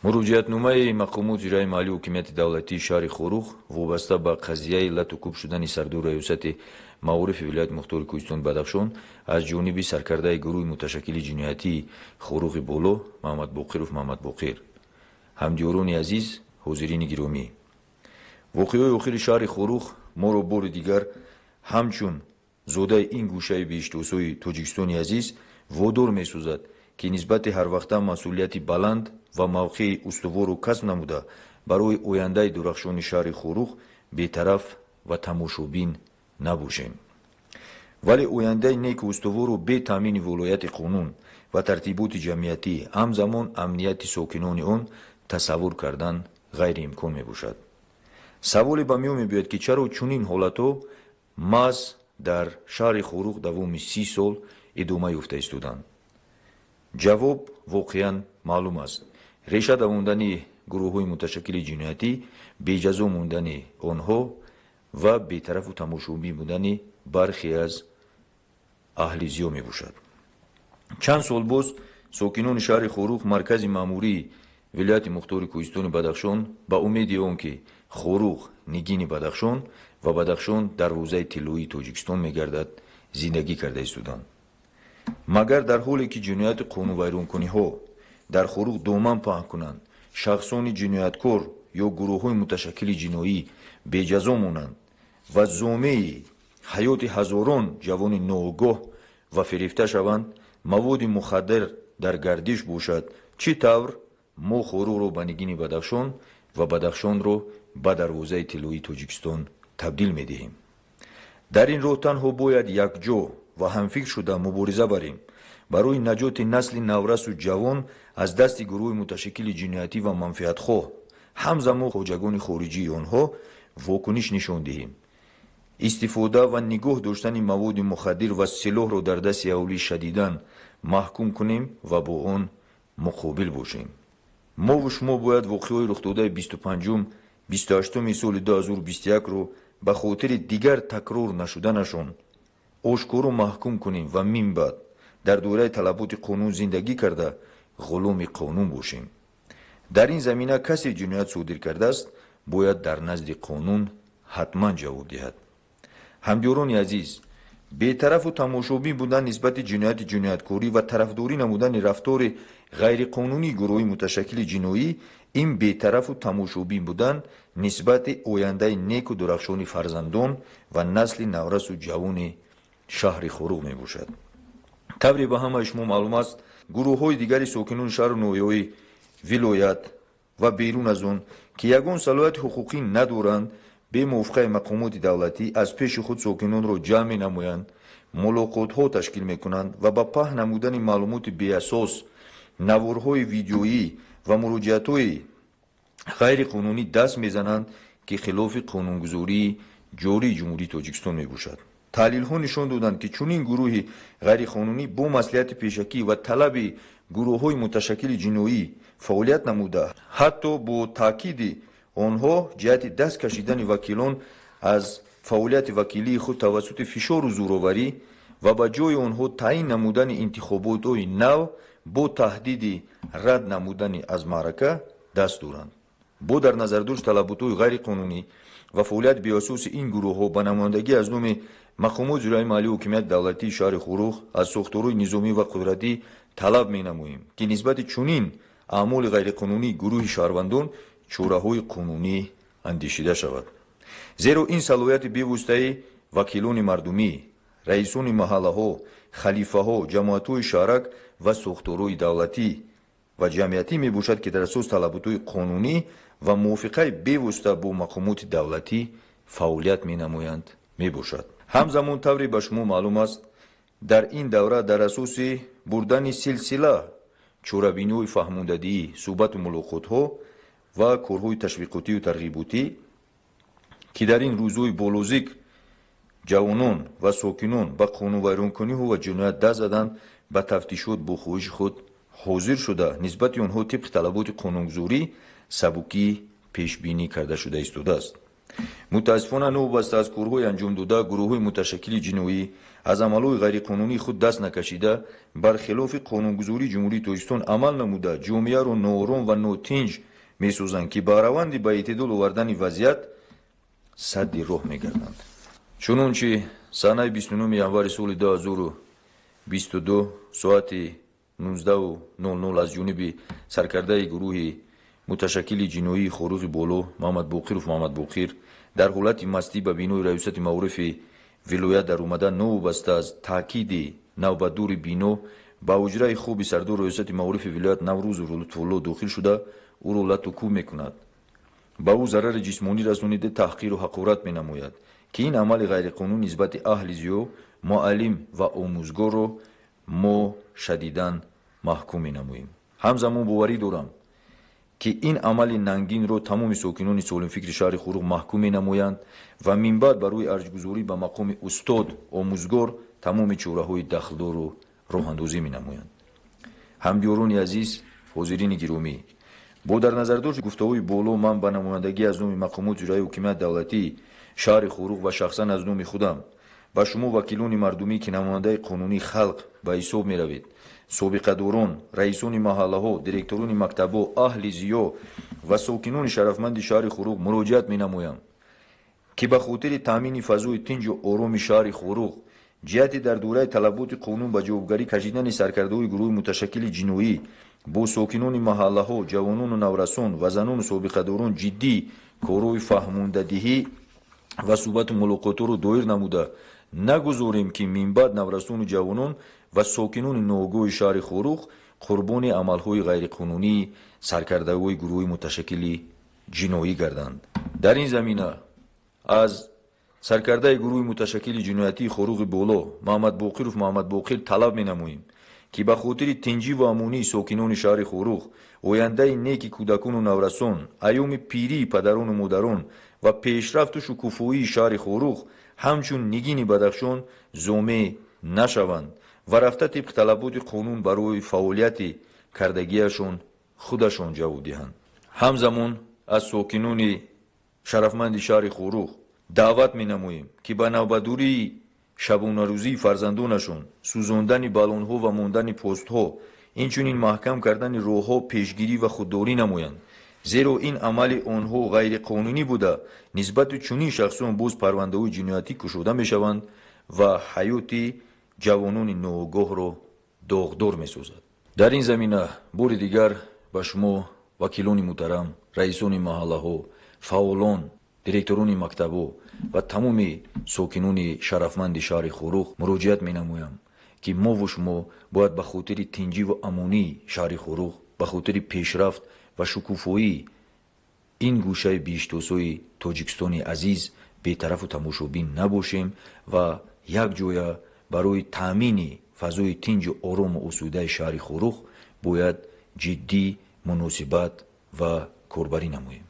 Муроҷиатномаи мақомоти иҷроияи маҳаллии ҳокимияти давлатии шаҳри Хоруғ вобаста ба қазияи лату кӯб шудани сардори раёсати маорифи вилояти мухтори Кӯҳистони Бадахшон аз ҷониби саркардаи гурӯҳи муташаккили ҷиноятии Хоруғи Боло Маҳмадбоқиров Маҳмадбоқир. Ҳамдиёрони азиз, ҳозирини гиромӣ, воқеаҳои охири шаҳри Хоруғ моро бори дигар ҳамчун зодаи ин гӯшаи биҳиштосои Тоҷикистони азиз водор месозад, ки нисбати ҳарвақта масъулияти баланд ва мавқеи устуворро касб намуда барои ояндаи дурахшони шаҳри Хоруғ бетараф ва тамошобин набошем. Вале ояндаи неку устуворро бе таъмини волояти қонун ва тартиботи ҷамъиятӣ, ҳамзамон амнияти сокинони он тасаввур кардан ғайриимкон мебошад. Саволе ба миён мебиёяд, ки чаро чунин ҳолатҳо маҳз дар шаҳри Хоруғ давоми 30 сол идома ёфта истоданд. Ҷавоб воқеан маълум аст. Реша давондани гурӯҳҳои муташаккили ҷиноятӣ, беҷазо мондани онҳо ва бетарафу тамошобин будани бархе аз аҳли зиё мебошад. Чанд сол боз сокинони шаҳри Хоруғ, маркази маъмурии вилояти мухтори Кӯҳистони Бадахшон, ба умеди он ки Хоруғ нигини Бадахшон ва Бадахшон дарвозаи тиллоии Тоҷикистон мегардад, зиндагӣ карда истоданд. Магар дар ҳоле ки ҷинояти қонунвайронкуниҳо дар Хоруғ доман паҳн кунанд, шахсони ҷинояткор ё гурӯҳҳои муташаккили ҷиноӣ беҷазо монанд ва зомеи ҳаёти ҳазорон ҷавони ноогоҳ ва фирефта шаванд, маводи мухаддир дар гардиш бошад, чӣ тавр мо Хоруғро ба нигини Бадахшон ва Бадахшонро ба дарвозаи тиллоии Тоҷикистон табдил медиҳем? Дар ин роҳ танҳо бояд якҷо ва ҳамфикр шуда мубориза барем барои наҷоти насли наврасу ҷавон аз дасти гурӯҳи муташаккили ҷиноятӣ ва манфиатхоҳ, ҳамзамон хоҷагони хориҷии онҳо вокуниш нишон диҳем. Истифода ва нигоҳ доштани маводи мухаддир ва силоҳро дар дасти аҳолӣ шадидан маҳкум кунем ва бо он муқобил бошем. Мову шумо бояд воқеаҳои рухдодаи 25-ум, 28-уми соли 2021-ро ба хотири дигар такрор нашуданашон ошкоро маҳкум кунем ва минбаъд дар доираи талаботи қонун зиндагӣ карда ғуломи қонун бошем. Дар ин замина касе ҷиноят содир кардааст, бояд дар назди қонун ҳатман ҷавоб диҳад. Ҳамдиёрони азиз, бетарафу тамошобин будан нисбати ҷинояти ҷинояткорӣ ва тарафдорӣ намудани рафтори ғайриқонунии гурӯҳи муташаккили ҷиноӣ, ин бетарафу тамошобин будан нисбати ояндаи неку дурахшони фарзандон ва насли наврасу ҷавони шаҳри Хоруғ мебошад. Тавре ба ҳамаи шумо маълум аст, гурӯҳҳои дигари сокинони шаҳру ноҳияҳои вилоят ва берун аз он, ки ягон салоҳияти ҳуқуқӣ надоранд, бе мувофиқаи мақомоти давлатӣ аз пеши худ сокинонро ҷамъ менамоянд, мулоқотҳо ташкил мекунанд ва ба паҳн намудани маълумоти беасос, наворҳои видеоӣ ва муроҷиатҳои ғайриқонунӣ даст мезананд, ки хилофи қонунгузории ҷории Ҷумҳурии Тоҷикистон мебошад. Таҳлилҳо нишон доданд, ки чунин гурӯҳи ғайриқонунӣ бо маслиҳати пешакӣ ва талаби гурӯҳҳои муташаккили ҷиноӣ фаъолият намуда, ҳатто бо таъкиди онҳо ҷиҳати даст кашидани вакилон аз фаъолияти вакилии худ тавассути фишору зӯроварӣ ва ба ҷои онҳо таъин намудани интихоботҳои нав бо таҳдиди рад намудани аз маърака даст доранд. Бо дар назардошт талаботҳои ғайриқонунӣ ва фаъолияти беасоси ин гурӯҳҳо ба намояндагӣ аз номи мақомоти иҷроияи маҳаллии ҳокимияти давлатии шаҳри Хоруғ аз сохторҳои низомӣ ва қудратӣ талаб менамоем, ки нисбати чунин аъмоли ғайриқонунии гурӯҳи шаҳрвандон чораҳои қонунӣ андешида шавад. Зеро ин салоҳияти бевоситаи вакилони мардумӣ, раисони маҳаллаҳо, халифаҳо, ҷамоатҳои шаҳрак ва сохторҳои давлатӣ ва ҷамъиятӣ мебошад, ки дар асос талаботҳои қонунӣ ва мувофиқаи бевосита бо мақомоти давлатӣ фаъолият менамоянд мебошад. Ҳамзамон тавре ба шумо маълум аст, дар ин давра дар асоси бурдани силсила чорабиниҳои фаҳмондадиҳӣ, суҳбату мулоқотҳо ва корҳои ташвиқотию тарғиботӣ, ки дар ин рӯзҳои болозикр ҷавонон ва сокинон ба қонунвайронкуниҳо ва ҷиноят даст заданд, ба тафтишот бо хоҳиши худ ҳозир шуда нисбати онҳо тибқи талаботи қонунгузорӣ сабукӣ пешбинӣ карда шуда истодааст. Мутаассифона, новобаста аз корҳои анҷомдода, гурӯҳҳои муташаккили ҷиноӣ аз амалҳои ғайриқонунии худ даст накашида, бар хилофи қонунгузории Ҷумҳурии Тоҷикистон амал намуда, ҷомеаро ноором ва нотинҷ месозанд, ки ба раванди ба эътидол овардани вазъият садди роҳ мегарданд. Чунончи санаи 29 январи соли 2022 соати 19:00 аз ҷониби саркардаи гурӯҳи муташаккили ҷиноии Хоруғи Боло Муҳаммадбоқиров Муҳаммадбоқир дар ҳолати мастӣ ба бинои раёсати маорифи вилоят даромада, новобаста аз таъкиди навбатдори бино, ба ҳуҷраи хоби сардори раёсати маорифи вилоят Наврӯзу Лутфулло дохил шуда, ӯро лату кӯб мекунад, ба ӯ зарари ҷисмонӣ расонида, таҳқиру ҳақорат менамояд, ки ин амали ғайриқонун нисбати аҳли зиё, муаллим ва омӯзгорро мо шадидан маҳкум менамоем. Ҳамзамон боварӣ дорам, ки ин амали нангинро тамоми сокинони солимфикри шаҳри Хоруғ маҳкум менамоянд ва минбаъд барои арҷгузорӣ ба мақоми устод омӯзгор тамоми чораҳои дахлдорро роҳандозӣ менамоянд. Ҳамдиёрони азиз, ҳозирини гиромӣ, бо дар назардошти гуфтаҳои боло ман ба намояндагӣ аз номи мақомоти иҷроияи ҳукумати давлатии шаҳри Хоруғ ва шахсан аз номи худам ба шумо, вакилони мардумӣ, ки намояндаи қонунии халқ ба ҳисоб меравед, собиқадорон, раисони маҳаллаҳо, директорони мактабҳо, аҳли зиё ва сокинони шарафманди шаҳри Хоруғ муроҷиат менамоям, ки ба хотири таъмини фазои тинҷу ороми шаҳри Хоруғ, ҷиҳати дар доираи талаботи қонун ба ҷавобгарӣ кашидани саркардаҳои гурӯҳи муташаккили ҷиноӣ бо сокинони маҳаллаҳо, ҷавонону наврасон ва занону собиқадорон ҷиддӣ корҳои фаҳмондадиҳӣ ва суҳбату мулоқотҳоро доир намуда, нагузорем, ки минбаъд наврасону ҷавонон ва сокинони ноогоҳи шаҳри Хоруғ қурбони амалҳои ғайриқонунии саркардаҳои гурӯҳи муташаккили ҷиноӣ гарданд. Дар ин замина аз саркардаи гурӯҳи муташаккили ҷиноятии Хоруғи Боло Муҳаммадбоқиров Муҳаммадбоқир талаб менамоем, ки ба хотири тинҷӣ ва амонии сокинони шаҳри Хоруғ, ояндаи неки кӯдакону наврасон, айёми пирии падарону модарон ва пешрафту шукуфоии шаҳри Хоруғ ҳамчун нигини Бадахшон зоме нашаванд ва рафта тибқи талаботи қонун барои фаъолияти кардагиашон худашон ҷавоб диҳанд. Ҳамзамон аз сокинони шарафманди шаҳри Хоруғ даъват менамоем, ки ба навбатдории шабонарӯзии фарзандонашон, сӯзондани баллонҳо ва мондани постҳо, инчунин маҳкам кардани роҳҳо пешгирӣ ва худдорӣ намоянд, зеро ин амали онҳо ғайриқонунӣ буда, нисбати чунин шахсон боз парвандаҳои ҷиноятӣ кушода мешаванд ва ҳаёти ҷавонони ноогоҳро доғдор месозад. Дар ин замина бори дигар ба шумо, вакилони муҳтарам, раисони маҳаллаҳо, фаъолон, директорони мактабҳо ва тамоми сокинони шарафманди шаҳри Хоруғ муроҷиат менамоям, ки мову шумо бояд ба хотири тинҷӣ ва амонии шаҳри Хоруғ, ба хотири пешрафт ва шукуфоии ин гӯшаи биҳиштосои Тоҷикистони азиз бетарафу тамошобин набошем ва якҷоя барои таъмини фазои тинҷу орому осудаи шаҳри Хоруғ бояд ҷиддӣ муносибат ва корбарӣ намоем.